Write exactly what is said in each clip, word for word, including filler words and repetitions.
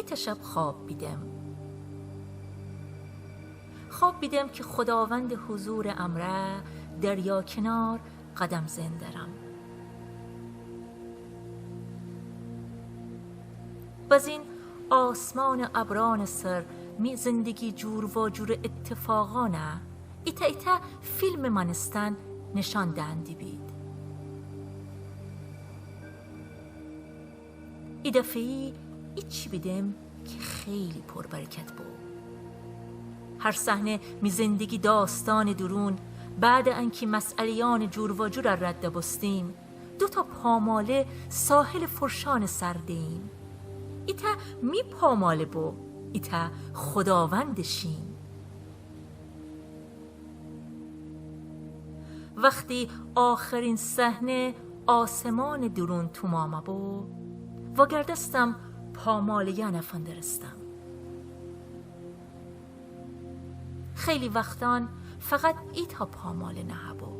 ایتأ شب خوأب بیدم. خوأب بیدم که خوداوندٚ حضورٚ امرأ دریا کنار قدم زئن درم. بزین آسمانٚ ابرأنٚ سر می زندگی جور واجورٚ اتفاقأنه ایتأ ایتأ فیلمٚ مأنستن نشان دهندی بید. ای دفه‌یی ایچی بیدم که خیلی پربرکت بو. هر صحنه می زندگی داستانٚ دورون، بعدٚ انکی مسئله‌یأنٚ جور واجور رد بوستیم، دوتأ پاماله ساحلٚ فرشانٚ سر دییم. ایتأ می پاماله بو، ایتأ خوداوندٚ شین. وختی آخرین صحنه آسمانٚ دورون تومام بو، واگردستم پاماله‌یأنه فندرستم. خیلی وختأن فقط ایتأ پاماله نهه‌بو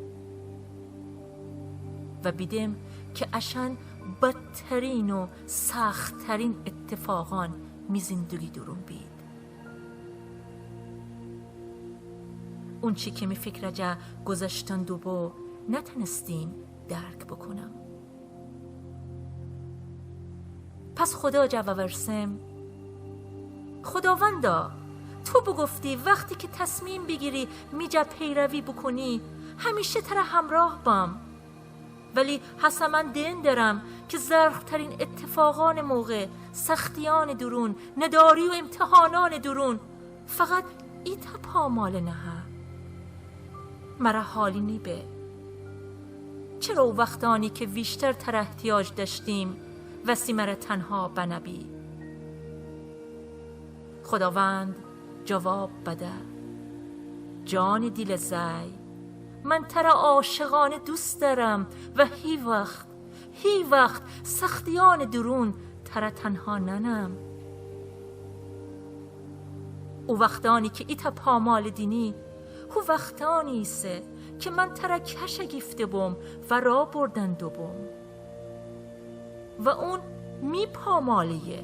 و بیدم که اشأن بدترین و سخت‌ترین اتفاقأن می زندگی دورون بید. اونچی که می فکرٚ جا گذشتن دوبو نتنستیم درک بوکونم. پس خودا جا وورسم: خوداوندا، تو بوگفتی وختی که تصمیم بیگیری می جا پیروی بوکونی، همیشه تره همراه بم. ولی هسه من دئن درم که زرخ‌ترین اتفاقأنٚ موقع، سختیأنٚ دورون، نداری و امتحانأنٚ دورون، فقط ایتأ پاماله نهه. مره حالی نیبه. چره او وختأنی که ویشتر تره احتیاج دأشتیم، وسی مره تنها بنه‌بی؟ خوداوند جواب بده: جانٚ دیلٚ زأی، من تره عاشقأنه دوست دأرم و هیوخت، هیوخت سختیأنٚ دورون تره تنها ننم. او وختأنی که ایتأ پاماله دینی، هو وختأنی ایسه که من تره کشه گیفته بوم و راه بردن دوبوم. و اون می پاماله‌یه،